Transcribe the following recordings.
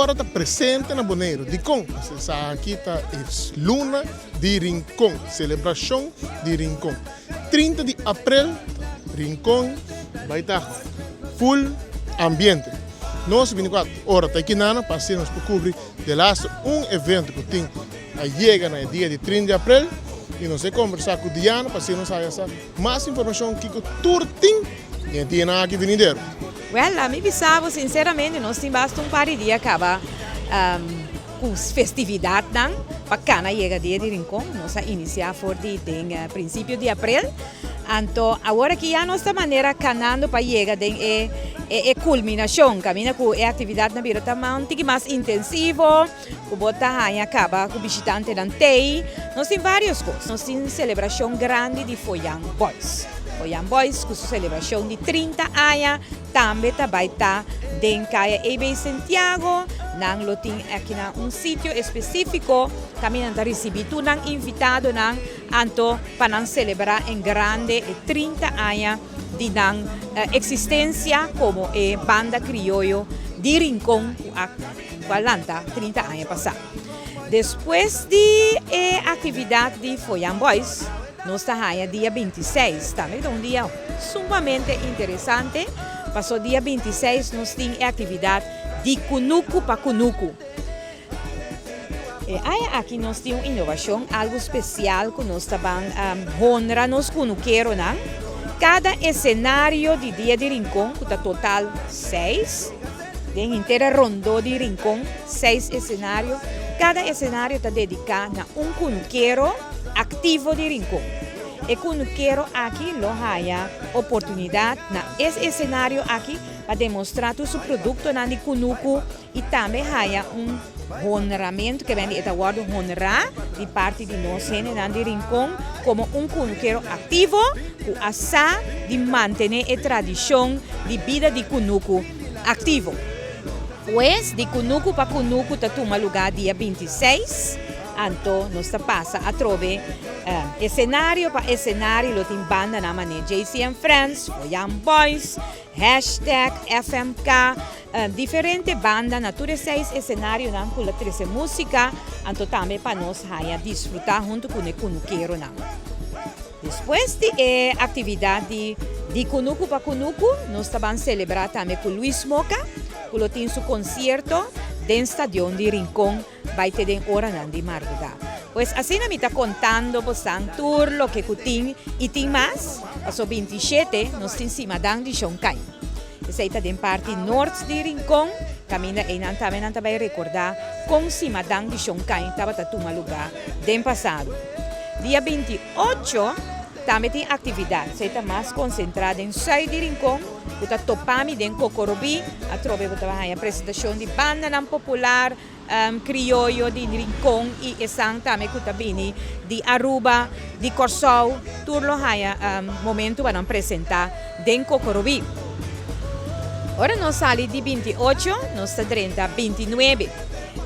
Ora ta presente na Boneiru. Dikon? Esaki ta e luna di Rincon, selebrashon di Rincon. 30 di aprel Rincon bai ta full ambiente. Nos 24 Ora ta ekinana pa asina nos por kubri delaste un evento ku tin a yega na e dia di 30 di aprel i nos e kombersá ku Diana pa asina nos haya sa mas informashon kiko tur tin den e dianan aki venidero. Wèl, ami bisa bo sinseramente nos tin basta un par di dia kaba ku festividatnan pa kana yega dia di Rincon. Nos a inisiá for di den prinsipio di aprel. Anto awor aki ya nos ta manera kanando pa yega den e e kulminashon kaminda ku e aktividatnan bira ta un tiki mas intensivo. Ku bo ta haña kaba ku bishitantenan tei. Nos tin vários kos. Nos tin selebrashon grandi di Foyan Boys. Foyan Boys ku su selebrashon di 30 aña tambe ta bai ta den Kaya EB Santiago. Nan lo tin akinan un sitio espesífiko kaminda nan ta risibí tur nan invitadonan anto pa nan selebrá en grande e 30 aña di nan eksistensia komo e banda krioyo di Rincon ku a ku a lanta 30 aña pasá. Despues di e aktividat di Foyan Boys, nos ta haña dia 26, tambe ta un dia sumamente interesante, paso dia 26 nos tin e aktividat di Kunuku pa Kunuku. E aña aki nos tin un inovashon, algu spesial ku nos ta ban honra nos kunukeronan. Kada esenario di Dia di Rincon, ku ta total seis, Den henter e rondó di Rincon, seis esenario, kada esenario ta dediká na un kunukero aktivo di Rincon. E kunukero aki lo haña oportunidat na es esenario aki pa demostrá tur su produktonan di kunuku i tambe haña un honramentu, ke bende e ta wòrdu honrá di parti di nos hendenan di Rincon komo un kunukero aktivo ku a sa di mantené e tradishon di bida di kunuku. Aktivo. Pues di kunuku pa kunuku ta tuma lugá dia 26, anto nos ta pasa atrobe esenario pa esenario lo tin bandanan manera JC and Friends, Foyan Boys, Hashtag, FMK, diferente banda na tur e seis esenarionan ku lo trese músika, anto tambe pa nos haña disfrutá huntu ku e kunukeronan. Despues di e aktividat di Di Kunuku pa Kunuku, nos ta ban selebrá tambe ku Luis Moca, ku lo tin su konsierto den stadion di Rincon bai te den oranan di mardugá. Pues asina mi ta kontando bosan tur loke ku tin i tin mas, paso 27 nos tin Simadan di Shon Kai. Esei ta den parti nort di Rincon, kaminda einan tambe nan ta bai rekordá kon Simadan di Shon Kai tabata tuma lugá den pasado. Dia 28 tambe tin aktividat, esei ta mas konsentrá den sùit di Rincon, ku ta topami den Kokorobí, atrobe bo ta bai haña presentashon di bandanan popular, Krioyo di Rincon i esan tambe ku ta bini di Aruba, di Kòrsou, tur lo haña momentu pa nan presentá den Kokorobí. Ora nos sali di 28, nos ta drenta 29.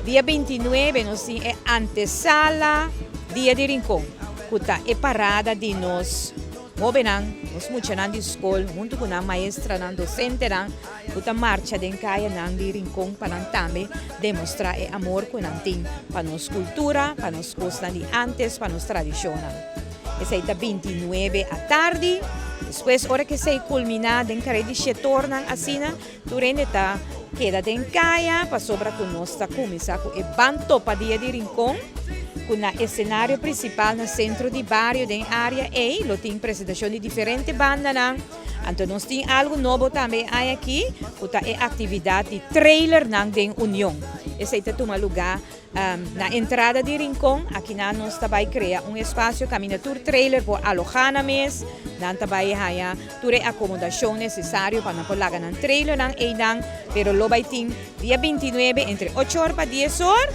Dia 29 nos tin e antesala Dia di Rincon, ku ta e parada di nos hóbennan, nos muchanan di skol huntu ku nan maestranan, dosentenan, ku ta marcha den kayanan di Rincon pa nan tambe demostrá e amor ku nan tin pa nos kultura, pa nos kosnan di ántes, pa nos tradishonnan. Esei ta 29 atardi. Despues ora ku esei kulminá den kare di shetornan asina, tur hende ta keda den kaya pasobra ku nos ta kuminsá ku e Ban Topa Dia di Rincon, ku na esenario prinsipal na sentro di bario den área ei lo tin presentashon di diferente bandanan. Anto nos tin algu nobo tambe e aña aki ku ta e aktividat di trailernan den Union. Esei ta tuma lugá na entrada di Rincon. Akinan nos ta bai krea un espasio kaminda tur trailer por alohá nan mes. Nan ta bai haña tur e akomodashon nesesario pa nan por laga nan trailernan einan. Pero lo bai tin dia 29 entre ocho or pa dies or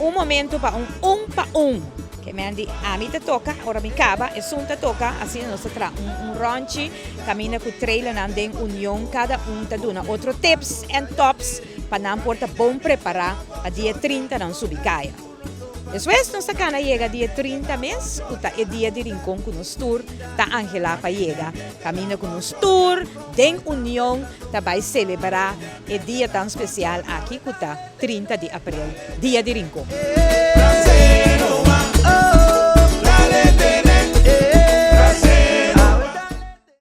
un momento pa un un pa un. Ke men di ami ta toka, ora mi kaba esun ta toka, asina nos ta traha un un ronchi kaminda ku trailernan den union kada un ta duna otro tips en tops pa nan por ta bon prepará pa dia 30 nan subi kaya. Despues nos ta kana yega dia 30 mes, ku ta e Dia di Rincon ku nos tur ta anhelá pa yega. Kaminda ku nos tur den union ta bai selebrá e dia tan spesial aki ku ta 30 di aprel, Dia di Rincon.